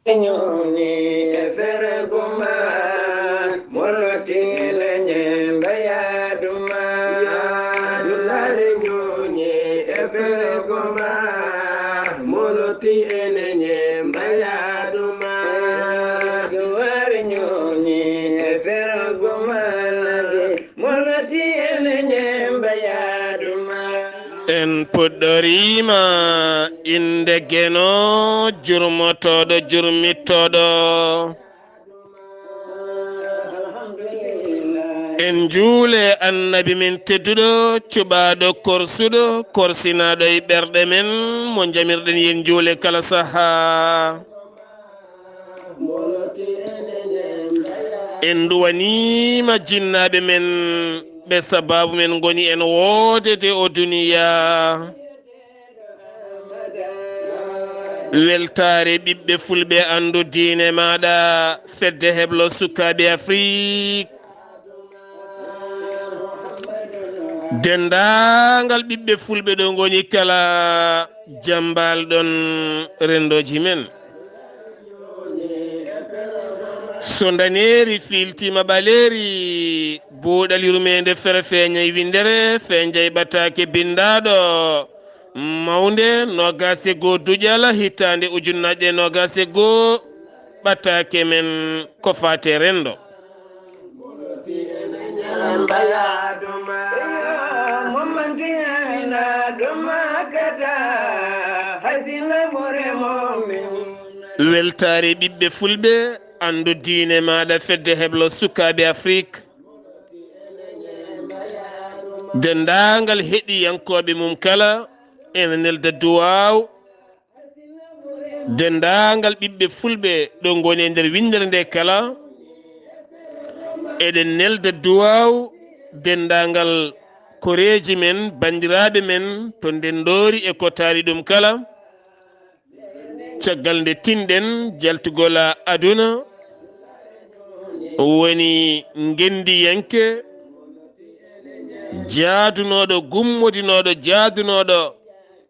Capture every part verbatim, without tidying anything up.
Ñoni e fergo ma, moloti leñe mbayaduma. Dullare ñoni e fergo ma, moloti e leñe mbayaduma. Duware ñoni e fergo ma, moloti e leñe mbayaduma. En puɗɗoriima innde Geno, jurmotooɗo, jurmittooɗo. En njuule Annabi men tedduɗo, cuɓaaɗo, korsuɗo, korsinaaɗo e ɓerɗe men, mo njamirɗen yen njuule kala sahaa. En nduwaniima jinnaaɓe men, ɓe sabaabu men ngoni en woodede o duniya. Weltaare ɓiɓɓe fulɓe, anndu diine maaɗa, fedde heblo sukaaɓe Afrik. Denndaangal ɓiɓɓe fulɓe ɗo ngoni kala, jambal ɗon renndooji men. So ndaneeri fiiltiima ɓaleeri, buuɗal yurmeende fere feeñay winndere, feeñay ɓataake binndaaɗo mawnde, noogaas e goo duƴal, hitaande ujunnaaje noogaas e goo, ɓataake men ko faate renndo. Weltaare ɓiɓɓe fulɓe, anndu diine maaɗa, fedde heblo sukaaɓe Afrik. Denndaangal heɗiyankooɓe mum kala, ene nelda duwaaw. Denndaangal ɓiɓɓe fulɓe ɗo ngoni e nder winndere nde kala, eɗen nelda duwaaw denndaangal koreeji men, banndiraaɓe men to ndenndoori e ko taari ɗum kala. Caggal nde tinɗen jaltugol aduna, woni ngenndiyanke jaadunooɗo, gummodinooɗo, jaadunooɗo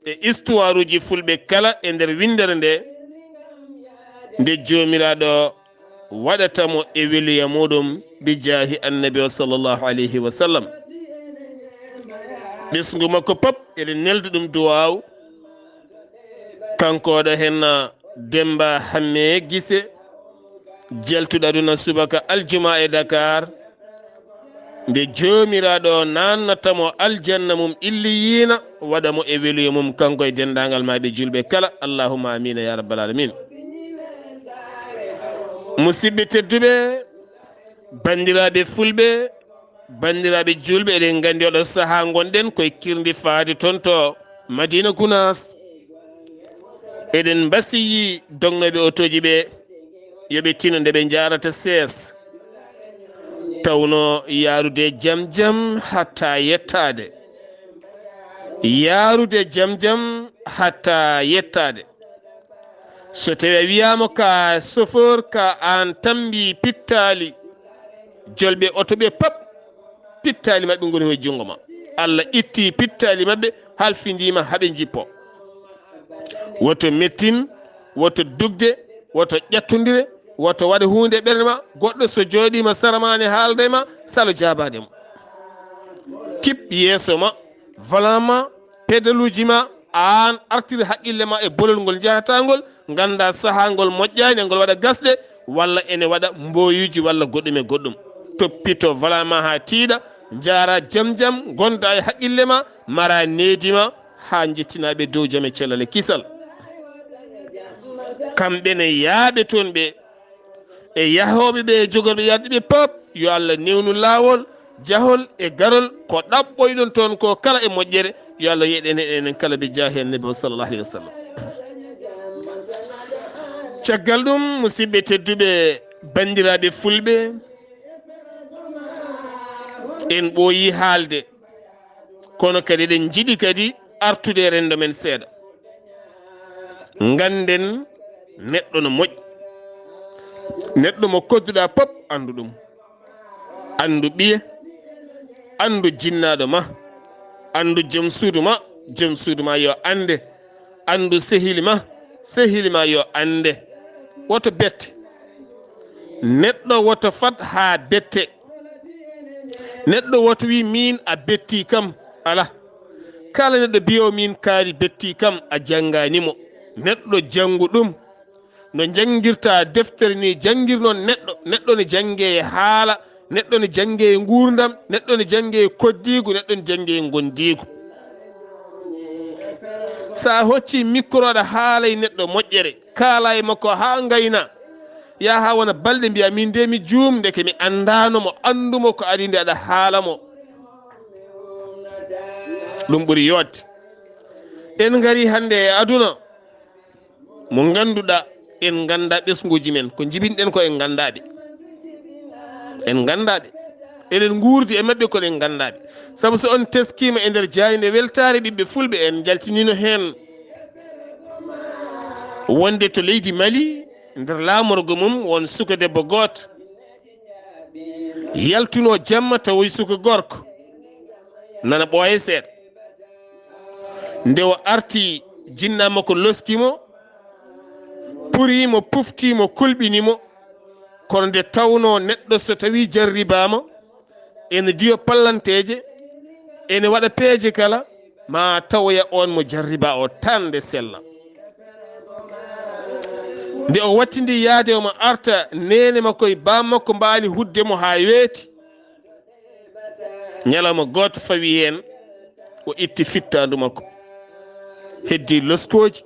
e istuwaaruuji fulɓe kala e nder winndere nde, nde Joomiraaɗo waɗata mo e weluya muɗum, bi jaahi Annabi o, sallallahu alayhi wa sallam. Ɓesngu makko pop, eɗen nelda ɗum duwaaw. Kanko oɗo henna Demba Hamme Gise, jaltuɗo aduna subaka aljuma e Dakar, nde Joomiraaɗo naannata mo aljanna mum illiyiina, waɗa mo e weluye mum, kanko e denndaangal maaɓe julɓe kala. Allahumma amiina ya rabbal aalamiin. Musidɓe tedduɓe, banndiraaɓe fulɓe, banndiraaɓe julɓe, eɗen nganndi oɗo sahaa ngonɗen koye kirndi faade toon to Madina Gunaas. Eɗen mbasiyi dognooɓe otooji ɓe, yo ɓe tino nde ɓe njaarata sees. Tawno yaarude jam jam hatta yettaade. Yaarude jam jam hatta yettaade. So tawi a wiyaama ka chauffeur, ka aan tambi pittaali, jolɓe oto ɓe pap, pittaali maɓɓe ngoni hoye junngo ma. Allah itti pittaali maɓɓe, halfindiima haɓe njippo. Woto mettin, woto dugde, woto ƴattondire, woto waɗa huunde ɓernde ma. Goɗɗo so jooɗiima sara ma ne haalda e ma, salo jaabaade mo. Kip yeeso ma, volant ma, pedaluuji ma, aan artir haqqille ma e bolol ngol njahata ngol, ngannda sahaa ngol moƴƴaani, ngol waɗa gasɗe, walla ene waɗa mboyuuji walla goɗɗum e goɗɗum. Toppito volant ma haa tiiɗa, njaara jam jam, ngonda e haqqille ma, mara needi ma, haa njettinaa ɓe dow jam e cellal e kisal. Kamɓe ne yaaɓe toon ɓe, e yahooɓe ɓe e jogorɓe yarde ɓe pop, yo Allah newnu laawol, jahol e garol, ko ɗaɓɓoyɗon toon ko kala e moƴƴere, yo Allah yeɗen hen enen kala bi jaahi Annabi o sallallahu alayhi wa sallam. Caggal ɗum, musidɓe tedduɓe, banndiraaɓe fulɓe, en ɓooyi haalde, kono kadi eɗen njiɗi kadi artude e renndo men seeɗa. Ngannden neɗɗo no moƴƴi. Neɗɗo mo kodduɗaa pop, anndu ɗum. Anndu ɓiye, anndu jinnaaɗo ma, anndu joom suudu ma, joom suudu ma yo annde, anndu sehili ma, sehili ma yo annde. Woto bette. Neɗɗo woto fat haa bette. Neɗɗo woto wi min a betti kam. Ala. Kala neɗɗo biyo min kaari betti kam, a janngani mo. Neɗɗo janngu ɗum. No njanngirta deftere ni, janngir noon neɗɗo. Neɗɗo ne jannge e haala, neɗɗo ne jannge e nguurndam, neɗɗo ne jannge e koddiigu, neɗɗo ne jannge e ngondiigu. So a hocci micro aɗa haala e neɗɗo moƴƴere, kaala e makko haa ngayna, yaha haa wona balɗe mbiya min de mi juum, ndeke mi anndaano mo, anndu mo ko adii nde aɗa haala mo. Ɗum ɓuri yooɗde. En ngari hannde e aduna mo ngannduɗaa en nganndaa ɓesnguuji men, ko njibinɗen ko en nganndaa ɓe. En nganndaa ɓe. Eɗen nguurdi e maɓɓe kono en nganndaa ɓe. Sabu so on teskiima e nder jaaynde weltaare ɓiɓɓe fulɓe, en njaltiniino heen wonde to leydi Mali, nder laamorgo mum won suka debbo gooto yaltunoo jamma tawoyi suka gorko nana ɓooya seeɗa. Nde o arti, jinnaa makko loski mo, purii mo, puftii mo, kulɓini mo. Kono nde tawnoo neɗɗo so tawii jarribaama, ene diwa pallanteeje, ene waɗa peeje kala, ma tawoya oon mo jarribaa o tan nde sella. Nde o wattindi yahde omo arta, neene makko e baam makko mbaali hudde mo haa weeti. Ñalawma gooto fawi heen, o itti fittaandu makko. Heddii loskooji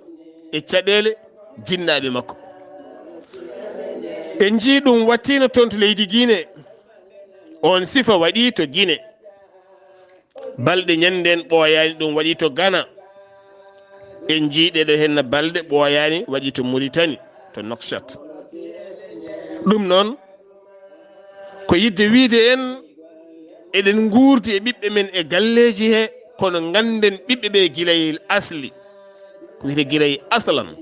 e caɗeele jinnaaɓe makko. En njii ɗum wattiino toon to leydi Guinée. Oon sifa waɗii to Guinée. Balɗe ñanndeen ɓooyaani, ɗum waɗii to Ghana. En njii ɗeɗo henna balɗe ɓooyaani waɗii to Mauritanie, to Nouakchott. Ɗum noon, ko yiɗde wiyde en, eɗen nguurdi e ɓiɓɓe men e galleeji he, kono ngannden ɓiɓɓe ɓe gila e asli. Ko wiyetee gila e aslan.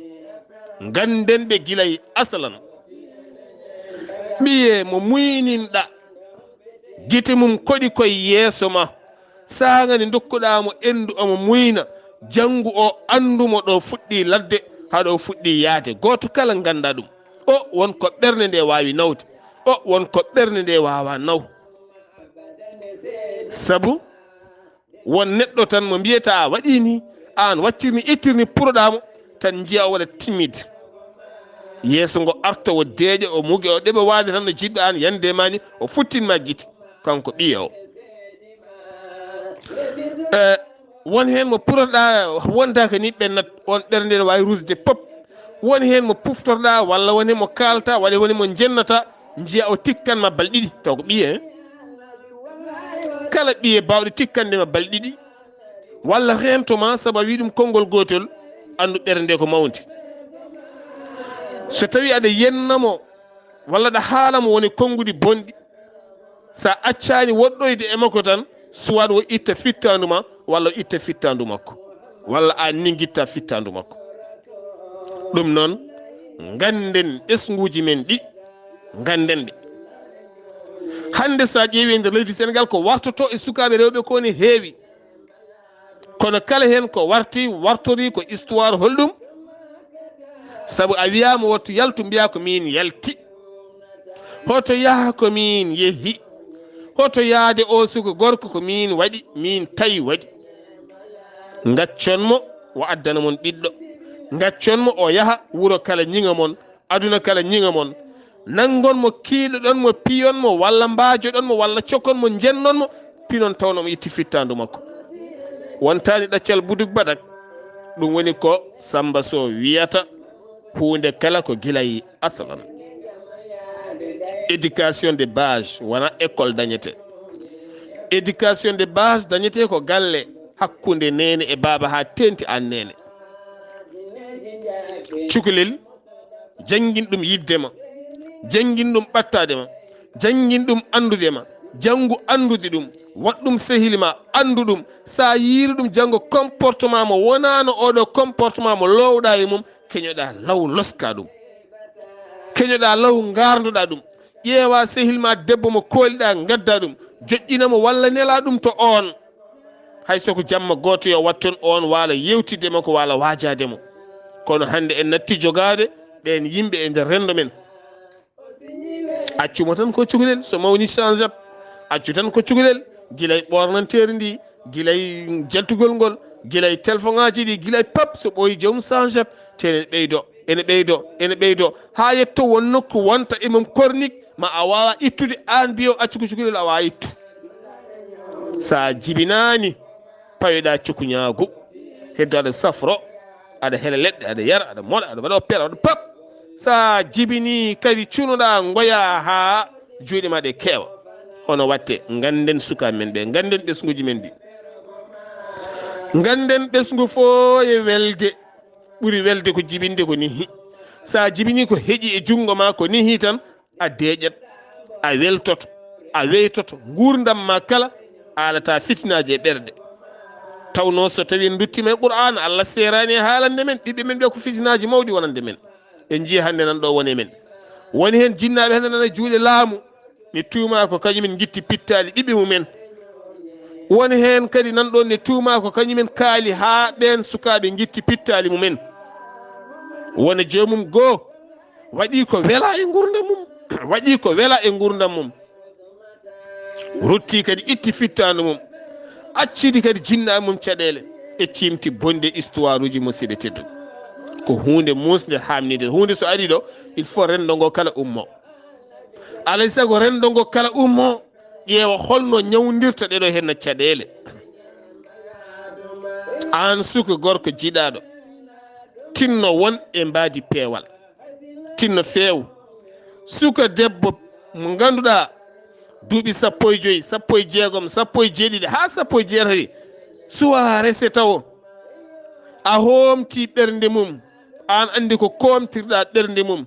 Ngannden ɓe gila e aslan. Ɓiye mo muyninɗa, gite mum koɗi koye yeeso ma. Saanga nde ndokkuɗaa mo enndu, omo muyna. Janngu o anndu mo ɗo fuɗɗii ladde, haa ɗo fuɗɗii yahde. Gooto kala ngannda ɗum. O won ko ɓernde nde waawi nawde. O won ko ɓernde nde waawaa naw. Sabu won neɗɗo tan mo mbiyata a waɗii ni, aan waccir ni, ittir ni, puroɗaa mo, tan njiya o waɗa timide. Yeeso ngo arta, o deeƴa, o muge, o ɗeɓa waade tan no jiɗɗo aan yande ma ni, o futtin ma gite. Kanko ɓiya o. Eh, won heen mo puroɗaa, wondaaka ni ɓennat, on ɓernde ne waawi rusde pop. Won heen mo puftorɗaa, walla won heen mo kaalta, walla won heen mo njennata, njiya o tikkan ma bal ɗiɗi, taw ko ɓiye, eh? Kala ɓiye baawɗo tikkande ma bal ɗiɗi, walla reento ma, sabu a wi ɗum konngol gootol, anndu ɓernde nde ko mawnde. So tawi aɗa yenna mo, walla aɗa haala mo woni konngudi bonɗi, sa accaani woɗɗoyde e makko tan, suwaat o itta fittaandu ma, walla o itta fittaandu makko, walla a ningitta fittaandu makko. Ɗum noon, ngannden ɓesnguuji men ɗi, ngannden ɓe. Hannde, so a ƴeewi e nder leydi Senegaal, ko wartoto e sukaaɓe rewɓe ko ne heewi. Kono kala heen ko warti, wartori ko histoire holɗum? Sabu a wiyaama wattu yaltu, mbiyaa ko miin yalti. Hoto yaha ko miin yehi. Hoto yaade o suka gorko ko miin waɗi, miin tawi waɗi. Ngaccon mo, o addana mon ɓiɗɗo. Ngaccon mo, o yaha wuro kala ñiŋa mon. Aduna kala ñiŋa mon. Nanngon mo, kiiloɗon mo, piyon mo, walla mbaajoɗon mo, walla cokon mo, njennon mo, pinon taw no mo itti fittaandu makko. Wontaani ɗaccal buduk badak. Ɗum woni ko Samba Sow wiyata, huunde kala ko gila e aslan. Éducation de base, wona école dañetee. Éducation de base dañetee ko galle, hakkunde neene e baaba haa teeŋti aan neene. Cukalel, janngin ɗum yiɗde ma, janngin ɗum ɓattaade ma, janngin ɗum anndude ma, janngu anndude ɗum, waɗ ɗum sehil ma, anndu ɗum. So a yiiri ɗum, janngo comportement mo wonaano oɗo comportement mo loowɗaa e mum, keñoɗaa law loskaa ɗum. Keñoɗaa law ngaarndoɗaa ɗum. Ƴeewaa sehil ma debbo mo kooliɗaa, ngaddaa ɗum. Joƴƴina mo walla nelaa ɗum to oon. Hay so ko jamma gooto yo watton oon waala yewtidde mo, ko waala waajaade mo. Kono hannde en natti jogaade ɓeen yimɓe e nder renndo men. Accu mo tan ko cukalel, so mawni changeat. Accu tan ko cukalel, gilay ɓoornanteeri ndi, gilay jaltugol ngol, gilay telefoŋaaji ɗi, gilay pap, so ɓooyi joomum changeat. Te ene ɓeydo, ene ɓeydo, ene ɓeydo, haa yetto won nokku wonta e mum kornik, ma a waawa ittude, aan mbiyo accu ko cukalel, a waawa ittu. Sa jibinaani, paweɗa cukuñaagu. Heddo aɗa safro, aɗa hela leɗɗe, aɗa yara, aɗa moɗa, aɗa waɗa opéra, waɗa pap. Sa jibini kadi cunoɗa, ngoya haa juuɗe ma ɗe keewa. Hono watte, ngannden sukaaɓe men ɓe, ngannden ɓesnguuji men ɗi. Ngannden ɓesngu fof e welde, ɓuri welde ko jibinde ko nihi. Sa jibini ko heƴi e junngo ma ko nihi tan, a deeƴat, a weltoto, a weytoto, nguurndam ma kala, a alata fitinaaji e ɓerɗe. Tawno so tawi en nduttima e Qur'aana, Allah seeraani e haalande men, ɓiɓɓe men ɓe ko fitinaaji mawɗi wonande men. En njii hannde nan ɗo woni men. Woni heen jinnaaɓe hannde nana juuɗe laamu, ne tuuma ko kañumen ngitti pittaali ɓiɓɓe mumen. Woni heen kadi nan ɗoon ne tuuma ko kañumen kaali haa ɓeen sukaaɓe ngitti pittaali mumen. Wona joomum goo waɗi ko wela e nguurndam mum, waɗi ko wela e nguurndam mum. Rutti kadi itti fittaandu mum, accidi kadi jinnaaɓe mum caɗeele e ciimti bonde histoire uji musiɓɓe tedduɓe. Ko huunde muusnde haamnide. Huunde so ari ɗo, il faut renndo ngo kala ummo. Alay sago renndo ngo kala ummo, ƴeewa holno ñawndirta ɗeɗo henna caɗeele. Aan suka gorko jiɗaaɗo, tinno won e mbaadi peewal. Tinno feew. Suka debbo mo ngannduɗaa duuɓi sappo e joyi, sappo e jeegom, sappo e jeeɗiɗi haa sappo e jeetati, suwa rese tawo. A hoomti ɓernde mum, aan anndi ko koomtirɗaa ɓernde mum.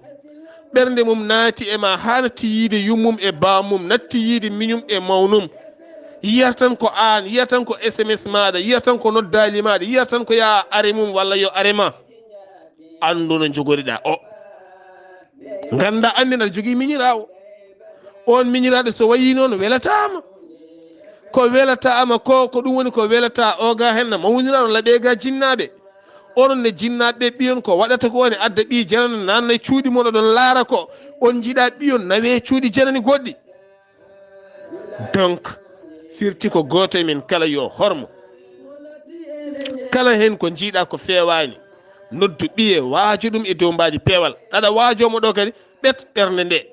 Ɓernde mum naati e ma haa natti yiide yummum e baamum, natti yiide miñum e mawnum. Yiyata tan ko aan, yiyata tan ko S M S maaɗa, yiyata tan ko noddaali maaɗa, yiyata tan ko yaa are mum walla yo are ma. Anndu no njogoriɗaa o. Ngannda anndi aɗa jogii miñiraawo. Oon miñiraaɗo so wayii noon welataama. Ko welataama ko, ko ɗum woni ko welataa o ga henna mawniraaɗo laɓe ga jinnaaɓe. Onon ne jinnaaɓe ɓiyon ko waɗata ko woni adda ɓii janana nanna e cuuɗi mon oɗon laara ko. On njiɗaa ɓiyon nawe cuuɗi janani goɗɗi. Donc, firti ko gooto e men kala yo hormo. Kala heen ko njiɗaa ko feewaani, noddu ɓiye, waajo ɗum e dow mbaadi peewal. Aɗa waajo mo ɗo kadi, ɓet ɓernde nde.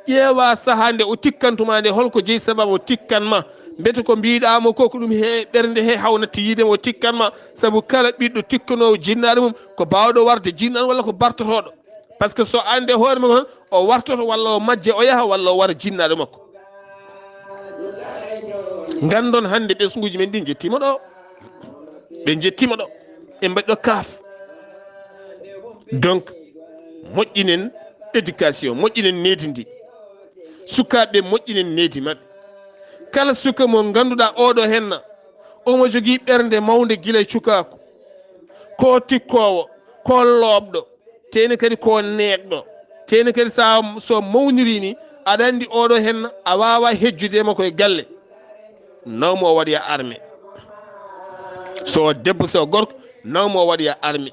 Ƴeewa sahaa nde o tikkantuma nde, holko jeyi sababu o tikkan ma. Mbete ko mbiɗaa mo ko, ko ɗum he ɓernde he hawnatti yiide mo o tikkan ma. Sabu kala ɓiɗɗo tikkanoowo jinnaaɗo mum, ko baawɗo warde jinnaaɗo walla ko bartotooɗo. Par ce que so annde hoore makko tan, o wartoto walla o majja, o yaha walla o wara jinnaaɗo makko. Nganndon hannde ɓesnguuji men ɗi njettiima ɗo. Ɓe njettiima ɗo. Ɓe mbaɗi ɗo kaaf. Donc, moƴƴinen éducation, moƴƴinen needi ndi. Sukaaɓe, moƴƴinen needi maɓɓe. Kala suka mo ngannduɗaa oɗo henna, omo jogii ɓernde mawnde gila e cukaaku. Ko tikkoowo, ko looɓɗo, teeni kadi ko neeɗɗo. Teeni kadi sa, so mawniri ni, aɗa anndi oɗo henna, a waawa hejjude e makko e galle. Nawmo o waɗoya arme. So debbo, so gorko, nawmo o waɗoya arme.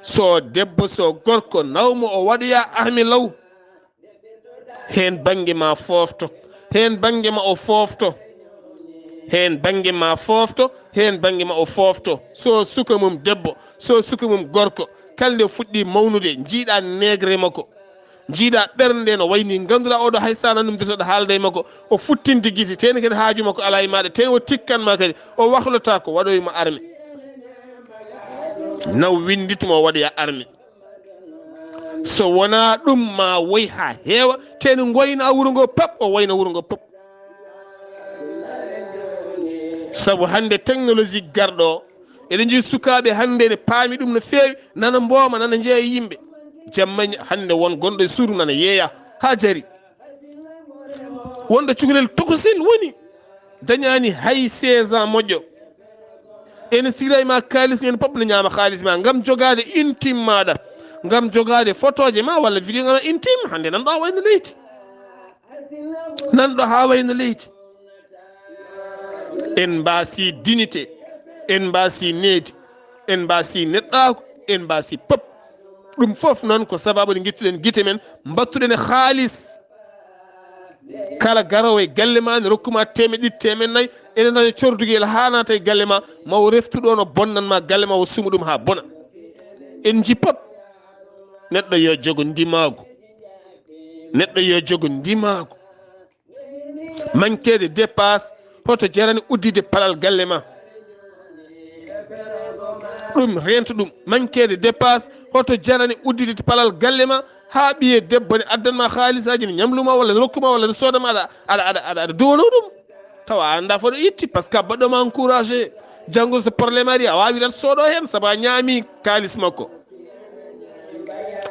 So debbo, so gorko, nawmo o waɗoya arme law. Heen bannge ma foofto, heen bannge ma o foofto. Heen bannge ma foofto, heen bannge ma o foofto. So suka mum debbo, so suka mum gorko, kala nde fuɗɗi mawnude, njiiɗa neegre makko. Njiiɗa ɓernde no wayni, ngannduɗaa oɗo hay sa nanum de, so aɗa haalda e makko, o futtinde gite, teeni kadi haaju makko alaa e maaɗa, teeni o tikkan ma kadi, o wahlota ko waɗoy mo arme. Naw winndit mo o waɗoya arme. So wonaa ɗum, ma woy haa heewa, teeni ngoyna wuro ngo pap, o wayna wuro ngo pap. Sabu hannde technologie garɗo o, eɗen njii sukaaɓe hannde ne paami ɗum no feewi, nana mbooma, nana njeeya yimɓe. Jamma hannde won gonɗo e suudu nana yeeya haa jari. Wonɗo cukalel tokosel woni, dañaani hay seize ans moƴƴo. Ene sira e ma kaalis, ñande pop ne ñaama kaalis ma ngam jogaade intime maaɗa, ngam jogaade fotooje ma walla vidéo ma intime. Hannde nan ɗo a wayno leydi. Nan ɗo haa wayno leydi. En mbaasi dignité, en mbaasi needi, en mbaasi neɗɗaaku, en mbaasi pop. Ɗum fof noon ko sababu nde ngittuɗen gite men, mbattuɗen e haalis. Kala garoowo e galle ma ne rokkuma teemeɗe ɗiɗi, teemeɗe nayi, ene daña cordugel haa naata e galle ma, ma o reftu ɗo no bonnan ma galle ma, o sumu ɗum haa bona. En njippot. Neɗɗo yo jogo ndimaagu. Neɗɗo yo jogo ndimaagu. Manqueede dépasse, hoto jarani uddide palal galle ma? Ɗum, rento ɗum. Manqueede dépasse, hoto jarani uddide palal galle ma? Haa ɓiye debbo ne addan ma haalisaaji, ne ñamlu ma, walla ne rokku ma, walla ne sooda ma, aɗa, aɗa, aɗa, aɗa, aɗa duwano ɗum. Tawa a annda fof ɗo itti, parce que a baɗɗo ma encouragé. Janngo so problème ari, a waawi tan soodo heen, sabu a ñaami kaalis makko.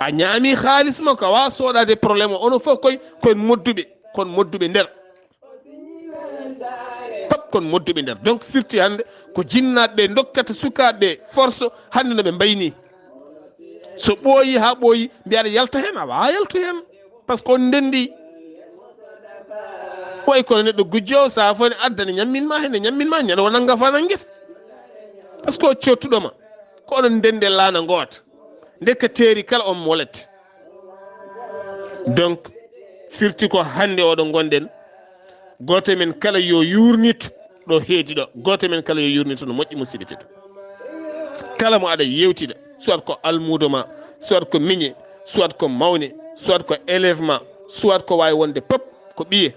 A ñaami haalis makko, a waawa soodaade problème o. Onon fof koy, koye modduɓe, kon modduɓe nder. Pap kon modduɓe nder. Donc, firti hannde ko jinnaaɓe ɓe ndokkata sukaaɓe ɓe force, hannde no ɓe mbayni. So ɓooyi haa ɓooyi, mbiya aɗa yalta heen, a waawaa yaltu heen. Parce que on ndenndi. Way kono neɗɗo gujjo o, sahaa fof ne adda ne ñammin ma heen, ne ñammin ma, ñande o nannga fa nanngeta. Parce que o cottuɗo ma. Ko onon ndenndi laana ngoota. Ndekka teeri kala on molet. Donc, firti ko hannde oɗo ngonɗen, gooto men kala yo yuurnit ɗo heedi ɗo. Gooto men kala yo yuurnit no moƴƴi, musidɓe tedduɓe. Kala mo aɗa yewtida, soit ko almuudo ma, soit ko miñe, soit ko mawne, soit ko élève ma, soit ko waawi wonde pop, ko ɓiye.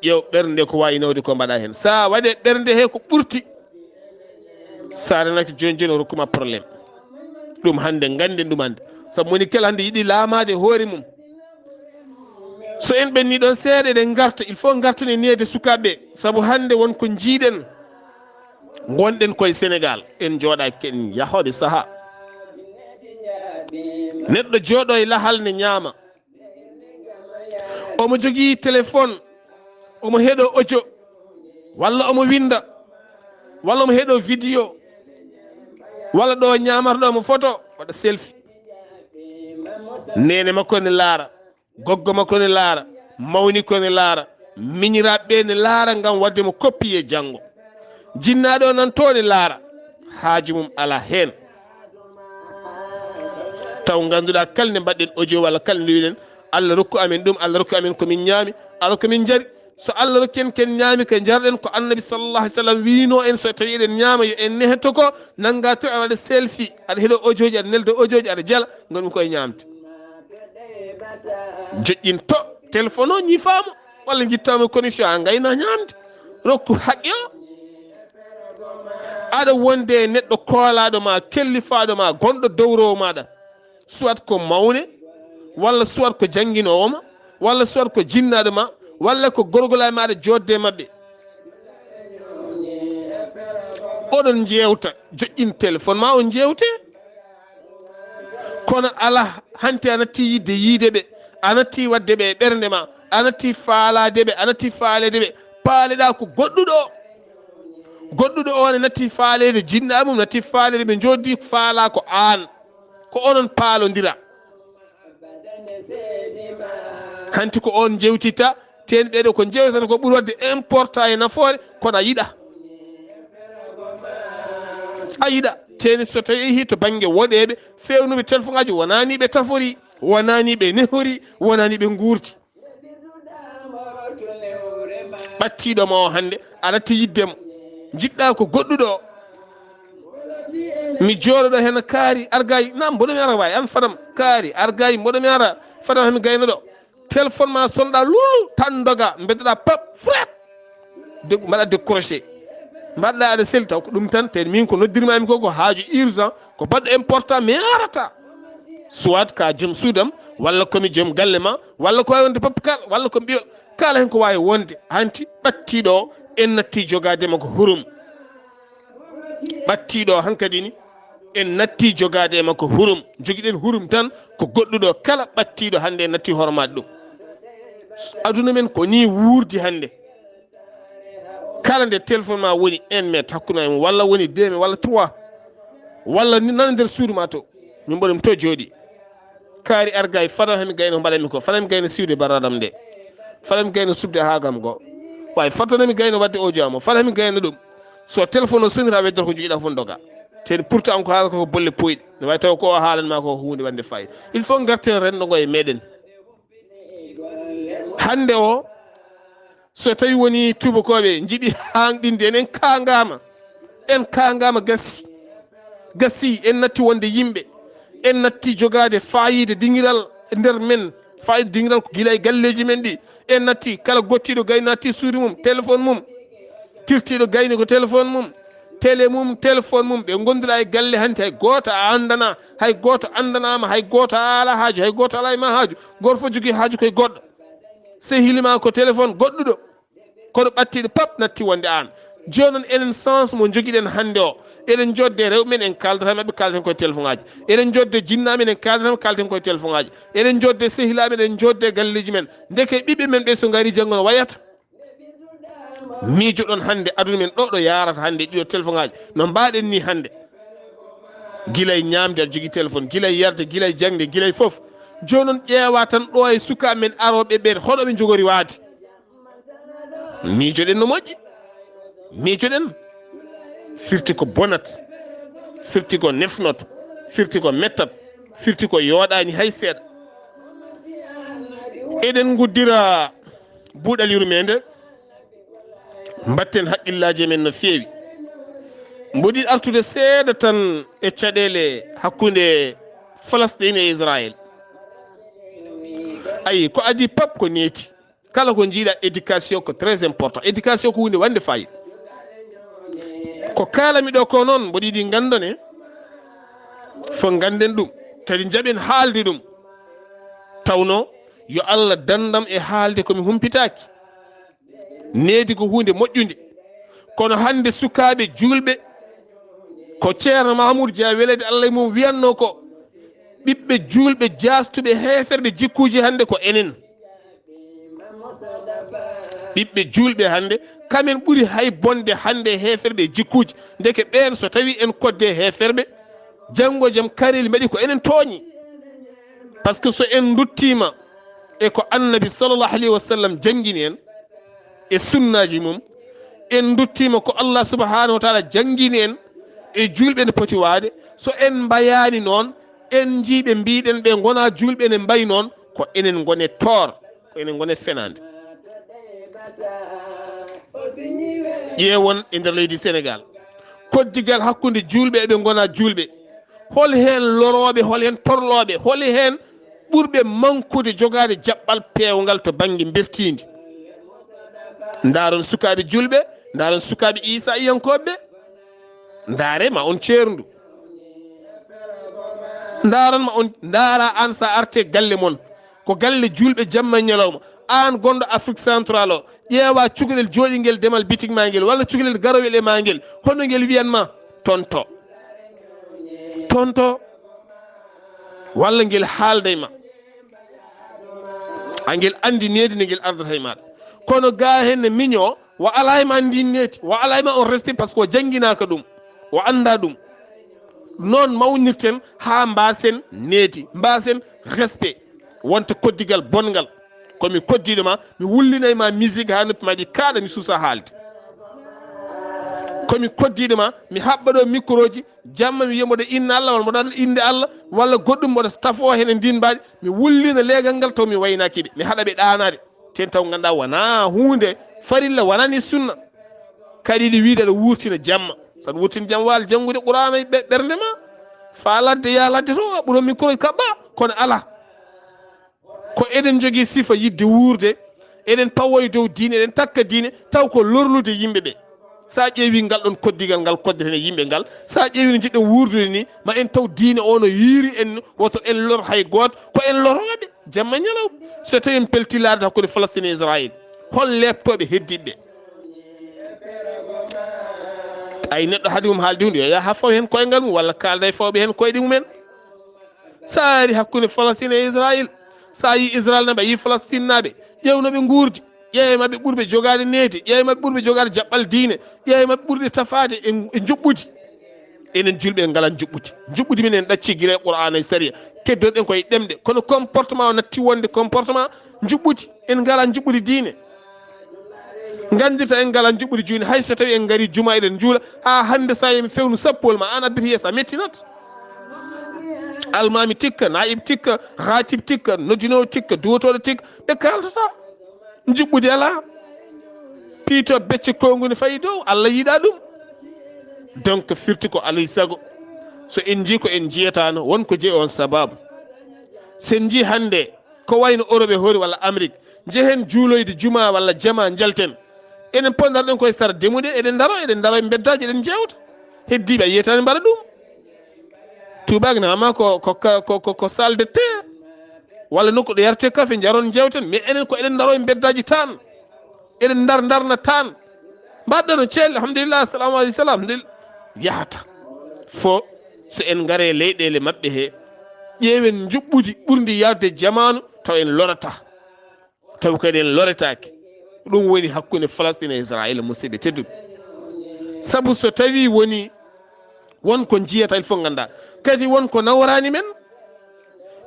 Ƴeew ɓernde ko waawi nawde ko mbaɗa heen. Sa waɗe ɓernde he ko ɓurti, sa renaki jooni jooni o rokkuma problème. Ɗum hannde ngannden ɗum hannde. Sabu moni kala hannde yiɗi laamaade hoore mum. So en ɓenni ɗon seeɗa, eɗen ngarta, il faut ngarten e neede sukaaɓe. Sabu hannde won ko njiiɗen. Ngonɗen koye Sénégal, en jooɗaaki, en yahooɓe sahaa. Neɗɗo jooɗo e lahal ne ñaama. Omo jogii téléphone, omo heɗo audio, walla omo winnda, walla omo heɗo vidéo, walla ɗo ñaamata ɗo omo photo, waɗa selfie. Neene makko ne laara, goggo makko ne laara, mawni ko ne laara, miñiraaɓe ɓe ne laara ngam waɗde mo copier janngo. Jinnaaɗo o nan to ne laara, haaju mum alaa heen. Taw ngannduɗaa kala nde mbaɗɗen audio walla kala nde wiɗen, "Allah rokku amen ɗum, Allah rokku amen ko min ñaami, Allah ko min njari." So Allah rokki en ken ñaami, ko njarɗen, ko Annabi sallallahu alaihi wasallam wiino en, so tawi eɗen ñaama, yo en neheto ko, nannga to aɗa waɗa selfie, aɗa heɗo audioji, aɗa nelda audioji, aɗa jala, ngonmi koye ñaamde. Joƴƴinto téléphone o, ñifaama, walla njittaama connexion, a ngayna ñaamde. Rokku haqqe o. Aɗa wonde e neɗɗo koolaaɗo ma, kellifaaɗo ma, gonɗo dowrowo maɗa. Soit ko mawne, walla soit ko jannginoowo ma, walla soit ko jinnaaɗo ma, walla ko gorgolaaɓe maɗa joodde e maɓɓe. Oɗon njeewta, joƴƴin téléphone ma, on njeewte. Kono alaa, hanti a natti yiɗde yiide ɓe, a natti waɗde ɓe e ɓernde ma, a natti faalaade ɓe, a natti faaleede ɓe, paaleɗaa ko goɗɗuɗo o. Goɗɗuɗo o ne natti faaleede jinnaaɓe mum, natti faaleede ɓe njooɗdi, faalaa ko aan. Ko onon paalondira. Hanti ko on njewtitta, teeni ɓeeɗo ko njewtata ko ɓuri waɗde important e nafoore, kono a yiɗa. A yiɗa, teeni so tawi yehi to bannge woɗeeɓe, feewnuɓe telefoŋaaji, wonani ɓe tafori, wonani ɓe nehori, wonani ɓe nguurdi. Ɓattiiɗo ma o hannde, a natti yiɗde mo. Njiɗɗa ko goɗɗuɗo o. Mi jooɗoɗo heen kaari argaay, nam mboɗo mi ara waay, an fadam kaari argaay, mboɗo mi ara, fadam hami gayno ɗo. Téléphone ma sonɗa lulu, tan doga, mbeddoɗa pap, fret. De, mbaɗa décroché. Mbaɗɗa aɗa seli taw ko ɗum tan, te min ko noddirmami ko, ko haaju urgent, ko baɗɗo important, mi arata. Soit ka joom suudam, walla komi joom galle ma, walla ko wawi wonde pap kala, walla ko ɓiyol. Kala hen ko wawi wonde, hanti ɓattiɗo o, en natti jogaade makko hurum. Ɓattiɗo o hankadi ni, en natti jogaade e makko hurum. Jogiɗen hurum tan ko goɗɗuɗo kala ɓattiɗo hannde en natti hormaade ɗum. Aduna men ko ni wuurdi hannde. Kala nde téléphone ma woni un mètre hakkunde e mum, walla woni deux mètres, walla trois, walla ni nana nder suudu ma to. Min mboɗo mi to jooɗi. Kaari argaay, fadam hami gayno mbaɗanmi ko, fadam gayno siwde barradam nde, fadam gayno subde haagam go. Way, fadam hami gayno wadde audio am o, fadam hami gayno ɗum. So téléphone o sonira, weddor ko jogiɗa fof doga. Te pourtant ko haalata ko bolle pooyɗe. Ne wawi taw ko o haalan ma ko huunde wande fayida. Il faut ngarten renndo ngo e meɗen. Hande o, so tawi woni tubakoɓe jiɗi hanɗinde en, en kangama. En kangama gasi. Gasi, en natti wonde yimɓe. En natti jogade fayida dingiral nder men. Fayida dingiral ko gila e galleji men ɗi. En natti kala gottiɗo gayno natti suudu mum, téléphone mum. Kirtiɗo gayni ko téléphone mum. Télé mum, téléphone mum. Ɓe gonduɗa e galle hanti hay goto a andana. Hay goto andanama, hay goto a ala haaju, hay goto ala e ma haaju. Goto fof jogui haaju koye goɗɗo. Sehili ma ko téléphone goɗɗuɗo. Kono ɓattiɗo pap natti wonde an. Joni noon enen sens mo joguiɗen hande o. Eɗen jodde rewɓe men en kaldata e mabɓe kalten koye téléphone ngaji. Eɗen jodde jinnaɓe men en kaldata e mabɓe kalten koye téléphone ngaji. Eɗen jodde sehilaɓe men, eɗen jodde galleji men. Ndeke ɓiɓɓe men ɓe so gari janggo no wayata? Miijoɗon hande aduna men ɗo, ɗo yarata hande ɗiɗo téléphone ngaji. No mbaɗen ni hande? Gila e ñamde aɗa jogui téléphone, gila e yarde, gila e jangde, gila e foof. Joni noon ƴeewa tan ɗo e sukaɓe men aroɓe ɓen, hoɗo ɓe jogori waade? Miijoɗen no moƴƴi. Miijoɗen. Firti ko bonat. Firti ko nefnot. Firti ko mettat. Firti ko yooɗani hay seeɗa. Eɗen guddira buuɗal yurmende. Mbatten haqqillaji men no feewi. Mboɗi artude seeɗa tan e caɗele hakkunde Falastin e Israël. Ayi, ko adi pap ko neeti. Kala ko jiiɗa éducation ko très important. Éducation ko hunde wande fayida. Ko kalami ɗo ko noon, mboɗo yiɗi gandone, fof ganden ɗum. Kadi jaɓen haalde ɗum. Tawno, yo Allah dandam e haalde ko mi humpitaki. Needi ko hunde moƴƴunde. Kono hande sukaɓe julɓe, ko Ceerno Mahamoudou Dia, welede Allah e mum, wiyanno ko, ɓiɓɓe julɓe jastuɓe heeferɓe jikkuji hande ko enen. Ɓiɓɓe julɓe hande, kamen ɓuri hay bonde hande heeferɓe e jikkuji. Ndeke ɓen so tawi en kodde heeferɓe, janngo jam kareli mbaɗi ko enen tooñi. Par ce que so en duttima e ko Annabi sallallahu alayhi wa sallam janngini en, e sunnaji mum, en duttima ko Allah subhanahu wa taala janngini en e julɓe ne poti waade, so en mbayani noon, en jii ɓe mbiɗen ɓe gona julɓe ne mbayi noon, ko enen gone toor, ko enen gone fenande. Ƴeewon e nder leydi Sénégal, koddigal hakkunde julɓe e ɓe gona julɓe, hol heen lorooɓe, hol heen torlooɓe, hol heen ɓurɓe mankude jogaade jaɓɓal peewngal to bannge mbestiindi? Ndaaron sukaaɓe julɓe, ndaaron sukaaɓe Iisaa iyankooɓe ɓe. Ndaare ma on ceerndu. Ndaaran ma on, ndaara aan so a arte galle mon. Ko galle julɓe jamma e ñalawma. Aan gonɗo Afrique centrale o, ƴeewa cukalel jooɗingel demal bitik ma ngel, walla cukalel garowel e ma ngel. Hono ngel wiyan ma, tonto. Tonto. Walla ngel haalda e ma. Angel andi needi nde ngel ardata e maɗa. Kono ga hen ne miño, wa ala e ma andi needi, wa ala e ma on respect parce que o janginaaka ɗum, o anda ɗum. Noon mawnirten haa mbasen needi, mbasen respect. Wonta koddigal bonngal. Ko mi koddiɗo ma, mi wullinay ma musique haa noppi ma ɗi kaaɗa, mi suusa haalde. Ko mi koddiɗo ma, mi haɓɓa ɗo micro ji, jamma mi wiya mboɗo inna Allah, walla mboɗo waɗa innde Allah, walla goɗɗum mboɗo tafo heen e ndin mbaɗi, mi wullina leegal ngal taw mi waynaaki ɓe, mi haɗa ɓe ɗaanaade. Ten taw ngannduɗaa wonaa huunde farilla, wonani sunna. Kadi ɗi wiide aɗa wuurtina jamma. So aɗa wuurtina jamma, waal janngude Qur'aana e ɓe-, ɓernde ma. Faa ladde, yaa ladde to, a ɓuro micro kaɓɓa, kono alaa. Ko eɗen njogii sifa yiɗde wuurde, eɗen pawa e dow diine, eɗen takka diine, taw ko lorlude yimɓe ɓe. So a ƴeewi ngal ɗon koddigal ngal koddeten e yimɓe ngal, so a ƴeewi no njiɗɗen wuurdude ni, ma en taw diine o no yiiri en, woto en lor hay gooto, ko en lorooɓe, jamma e ñalawma. So tawi en pelti laarde hakkunde Falastin e Israayel, hol leeptooɓe heddiiɓe ɓe? Ay neɗɗo hade mum haalde huunde, yo yaha faw heen koyngal mum, walla kaalda e fawɓe heen koyɗe mum en. So a ari hakkunde Falastin e Israayel, so a yii Israayel naaɓe, a yii Falastin naaɓe, ƴeew no ɓe nguurdi, ƴeew e maɓɓe ɓurɓe jogaade needi, ƴeew e maɓɓe ɓurɓe jogaade jaɓɓal diine, ƴeew e maɓɓe ɓurɓe tafaade e, e njuɓɓudi. Enen julɓe en ngalaa njuɓɓudi. Njuɓɓudi men en ɗacci gila e Qur'aana e sariya. Keddorɗen ko e ɗemɗe. Kono comportement o natti wonde comportement njuɓɓudi. En ngalaa njuɓɓudi diine. Nganndirta en ngala njuɓɓudi juuni, hay so tawi en ngari juma eɗen njuula, haa hannde so en fewnu sappol ma, an abbiti yeeso a mettinat. Almaami tikka, naayib tikka, haatib tikka, noddinoowo tikka, duwotooɗo tikka, ɓe kaaltata. Njuɓɓudi alaa. Piito becce konnguni fayi dow, Allah yiɗa ɗum. Donc firti ko alay sago. So en njii ko en njiyataano, won ko jeyi on sababu. So en njii hannde, ko wayno Europe e hoore walla Amérique, njehen juuloyde juma walla jama njalten. Enen pondarɗen koye sara demude, eɗen ndaro, eɗen ndaro e mbeddaaji, eɗen njeewta. Heddiiɓe a yiyataani mbaɗa ɗum. Tuubaak ne ama ko, ko, ko, ko, ko salle de thé, walla nokku ɗo yarete kafe, njaron njeewten. Mais enen ko eɗen ndaro e mbeddaaji tan. Eɗen ndar, ndarna tan. Mbaɗɗo no ceelle, alhamdulillah, assalamu aleykum, salam, alhamdulillah. Yahata. Fo, so en ngare leyɗeele maɓɓe he, ƴeewen njuɓɓudi ɓurndi yaade jamaanu, taw en lorata. Taw kadi en loretaake. Ɗum woni hakkunde Falastin e Israayiila, musidɓe tedduɓe. Sabu so tawi woni won ko njiyata, il faut ngannda. Kadi won ko nawrani men.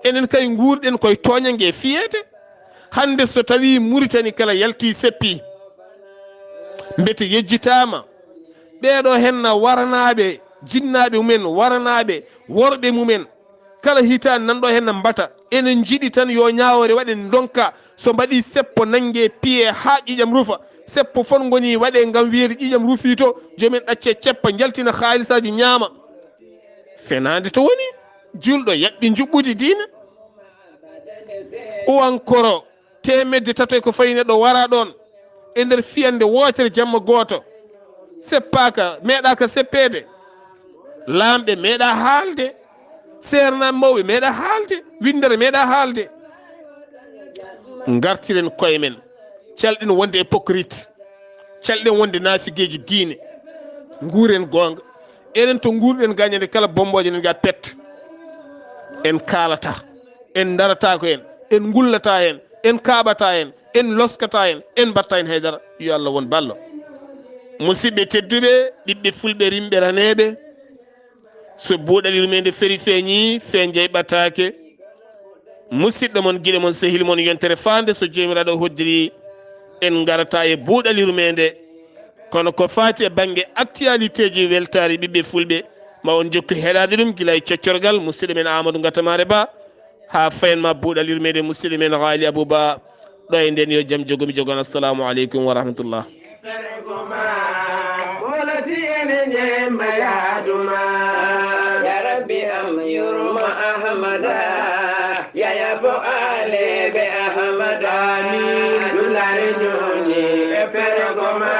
Enen kay nguurɗen koye tooñange e fiyeede. Hannde so tawi Muritani kala yalti seppi, mbete yejjitaama. Ɓeeɗo henna waranaaɓe, jinnaaɓe mumen, waranaaɓe, worɓe mumen. Kala hitaande nanɗo henna mbata. Enen njiɗi tan yo ñaawoore waɗe ndonka. So mbaɗi seppo nannge piye haa ƴiƴam rufa. Seppo fof ngoni waɗe ngam wiyeede ƴiƴam rufi to. Joomen ɗacce ceppa, njaltina haalisaaji ñaama. Fenaande to woni, juulɗo yaɓɓi njuɓɓudi diina. Uwankoro teemedde tato e ko fayi neɗɗo wara ɗoon e nder fiyannde wootere jamma gooto. Seppaaka, meeɗaaka seppeede. Laamɓe meeɗa haalde. Seernaaɓe mawɓe meeɗa haalde. Winndere meeɗa haalde. Ngartiren koye men. Calɗen wonde hypocrite. Calɗen wonde naafigeeji diine. Nguuren goonga. Enen to nguurɗen ga ñande kala bombooje nen ga pet. En kaalata. En ndarata ko en. En ngullata en. En kaaɓata en. En loskata en. En mbatta en haydara. Yo Allah won ballo. Musidɓe tedduɓe, ɓiɓɓe fulɓe rimɓe raneeɓe. So buuɗal yurmeende feri feeñi, fee jayɓataake. Musidɗo mon, giɗo mon, sehil mon, yontere faande so Joomiraaɗo hoddiri, en ngarata e buuɗal yurmeende. Kono ko faati e bannge actualité ji weltaari ɓiɓɓe fulɓe, ma on jokku heɗaade ɗum gila e coccorgal musidɗo men Amadou Ngatamaare Ba, haa fayen ma buuɗal yurmeende musidɗo men Haali Abou Ba. Ɗo e nden yo jam jogomi jogon. Assalamu aleykum wa rahmatullah. Molati ene ñemba yaaduma. Ya Rabbi am yurma Ahmada. Yaya fo alebe Ahmada. Amin. Dunare ñoni e fergoma.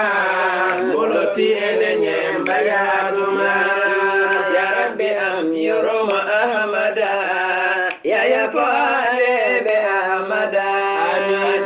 Molati ene ñemba yaaduma. Ya Rabbi am yurma Ahmada. Yaya fo alebe Ahmada. Amin.